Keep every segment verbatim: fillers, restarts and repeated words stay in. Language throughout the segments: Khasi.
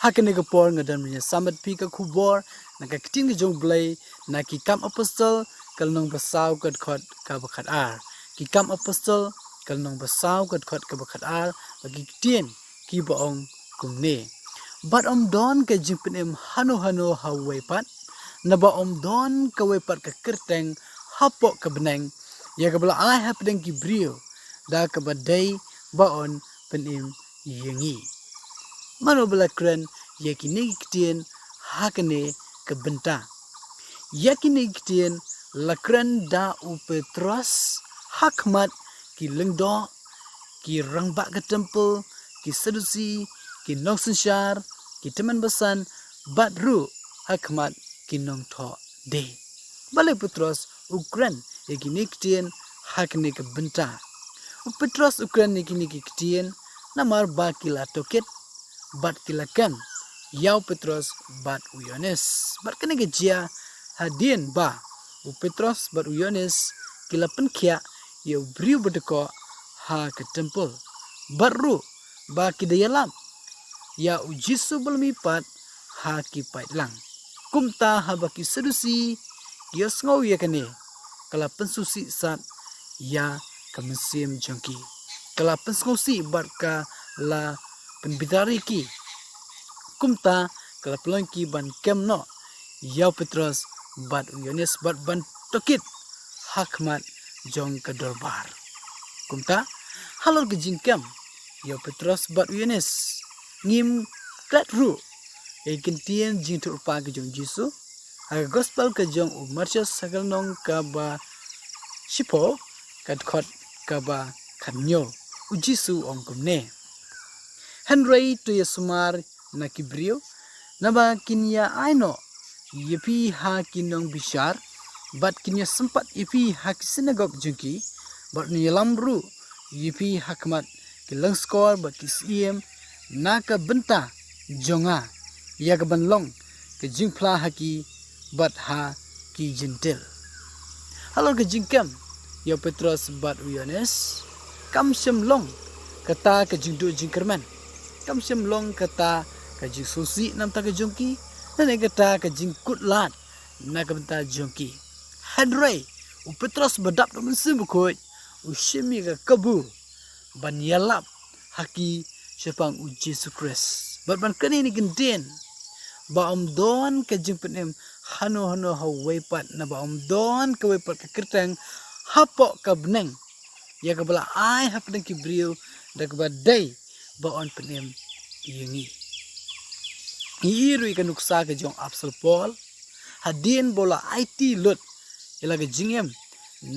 Ha kane ka por nga don ban ïa sam bad phi ka khubor na ka ktien ka jong U Blei na Ki Kam Apostol ka lynnong ba saw ka dkhot kaba khatar. Ki Kam Apostol ka lynnong ba saw ka dkhot kaba khatar, bad ki ktien kiba ong kumne: Bad ym don ka jingpynim hano hano ha uwei pat, naba ym don kawei pat ka kyrteng hapoh ka bneng ïa kaba la ai hapdeng ki briew da kaba dei ba yn pynim ïa ngi. Mano ba la kren ïa kine ki ktien ha kane ka bynta? Ïa kine ki ktien la kren da u Petros ha khmat ki lyngdoh, ki rangbah ka templ, ki Sadusi, ki nongsynshar, ki tymmen basan, bad ruh ha khmat ki nongthoh die. Balei u Petros u kren ïa kine ki ktien ha kane ka bynta? U Petros u kren ïa kine ki ktien namar ba ki la tohkit bad ki la kem ïa u Petros bad u Ïoannis. Bad kane ka jia hadien ba u Petros bad u Ïoannis ki la pynkhiah ïa u briew ba dkoh ha ka templ, bad ruh ba ki da ïalap ïa u Jisu ba la mihpat ha ki paidlang. Kumta haba ki Sadusi ki ïohsngew ïa kane, ka la pynsngewsih sat ïa ka mynsiem jong ki. Ka la pynsngewsih bad ka la pynbitar ïa ki. Kumta ka la pynlong ïa ki ban kem noh ïa u Petros bad u Ïoannis bad ban tohkit ha khmat jong ka dorbar. Kumta halor ka jingkem ïa u Petros bad u Ïoannis, ngim klet ruh ïa ki ktien jingïathuhlypa ka jong u Jisu ha ka gospel ka jong u Mathaios ha ka lynnong kaba shiphew ka dkhot kaba khathynñiew. U Jisu u ong kumne: Hynrei to ïasumar na ki briew, naba kin ïa ai noh ïa phi ha ki nongbishar, bad kin ïa sympat ïa phi ha ki synagog jong ki, bad yn ïalam ruh ïa phi ha khmat ki lyngskor bad ki syiem na ka bynta jong nga, ïa ka ban long ka jingphla ha ki bad ha ki Jentil. Halor ka jingkem ïa u Petros bad u Ïoannis, kam shym long kata ka jingduh jingkyrmen, kam shym long kata ka jingsngewsih na ka bynta ka jong ki, lane kata ka jingkutlad na ka bynta jong ki. Hynrei u Petros ba dap da u Mynsiem Bakhuid u shim ïa ka kabu ban ïalap ha ki shaphang u Jisu Khrist, bad ban kren ïa kine ki ktien ba ym don ka jingpynim hano hano ha uwei pat, naba ym don kawei pat ka kyrteng hapoh ka bneng ïa kaba la ai hapdeng ki briew da kaba dei ba yn pynim ïa ngi. Ngi ïohi ruh ïa ka nuksa ka jong u Apostol Paul hadien ba u la aiti lut ïa la ka jingim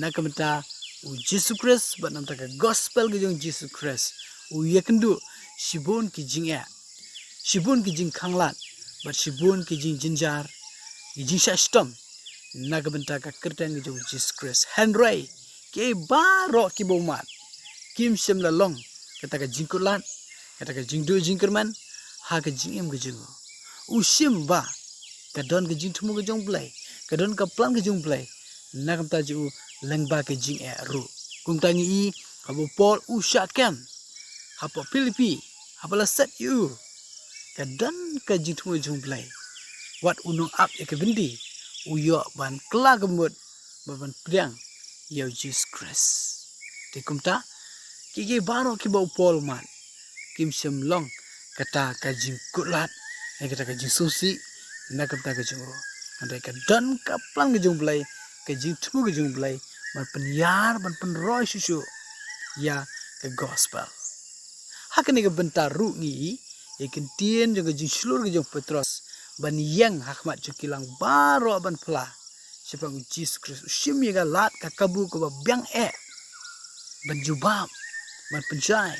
na ka bynta u Jisu Khrist bad na ka bynta ka gospel ka jong u Jisu Khrist, u ïakynduh shibun ki jingeh, shibun ki jingkhanglad, bad shibun ki jingjynjar, ki jingshah shitom na ka bynta ka kyrteng ka jong u Jisu Khrist. Hynrei kiei baroh kiba u mad kim shym la long kata ka jingkutlad, kata ka jingduh jingkyrmen ha ka jingim ka jong u. U shim ba ka don ka jingthmu ka jong u Blei, ka don ka plan ka jong u Blei na ka bynta jong u lyngba ka jingeh ruh. Kumta ngi ïohi haba u Paul u shah kem hapoh Philippi, haba la set ïa u, ka don ka jingthmu jong u Blei. Wat u nongap ïa ka byndi u ïoh ban kylla ka mut bad ban pdiang ïa u Jisu Khrist. Te kumta kiei kiei baroh kiba u Paul u mad kim shym long kata ka jingkutlad, ne kata ka jingsngewsih na ka bynta ka jong u. Hynrei ka don ka plan ka jong u Blei, ka jingthmu ka jong u Blei ban pynïar, ban pynroi shuh shuh ïa ka gospel. Ha kane ka bynta ruh ngi ïohi ïa ki ktien jong ka jingshlur ka jong u Petros ban ïeng ha khmat jong ki lang baroh ban phla shaphang u Jisu Khrist. U shim ïa ka lad ka kabu kaba biang eh ban jubab, ban pynshai,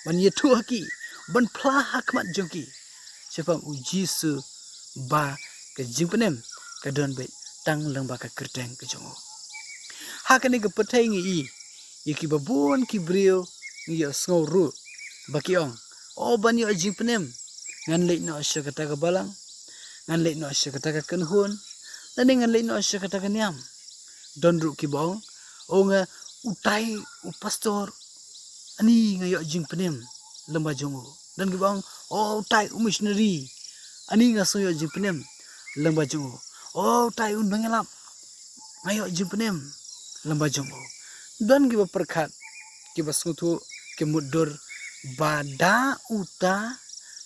ban ïathuh ha ki, ban phla ha khmat jong ki shaphang u Jisu ba ka jingpynim ka don beit tang lyngba ka kyrteng ka jong u. Ha kane ka pyrthei ngi ïohi ïa kiba bun ki briew ngi ïohsngew ruh ba ki ong, o, ban ïoh jingpynim ngan leit noh sha kata ka balang, ngan leit noh sha kata ka kynhun, lane ngan leit noh sha kata ka niam. Don ruh kiba ong, o, nga utai u pastor, ani nga ïoh jingpynim lyngba jong u. Don kiba ong, o, utai u missionary, Ani nga sngew ïoh jingpynim lyngba jong u. O utai un ba nga lap, nga ïoh jingpynim lyngba jong u. Don kiba pyrkhat, kiba sngewthuh, ki mutdur ba da uta,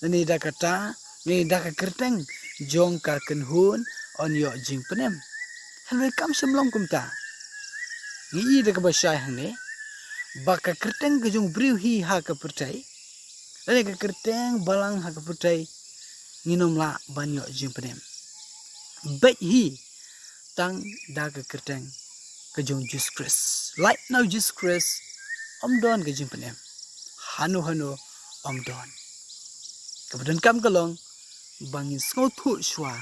lane da kata, lane da ka kyrteng jong ka kynhun yn ïoh jingpynim. Hynrei kam shym long kumta. Ngi i da kaba shai hangne ba ka kyrteng ka jong u briew hi ha ka pyrthei, lane ka kyrteng balang ha ka pyrthei, ngin ym lah ban ïoh jingpynim. Beit hi tang da ka kyrteng ka jong u Jisu Khrist. Lait na u Jisu Khrist ym don ka jingpynim. Hano hano ym don. Kaba donkam ka long ba ngin sngewthuh shuwa,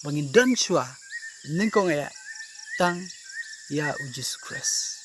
ba ngin don shuwa, nyngkong eh tang ïa u Jisu Khrist.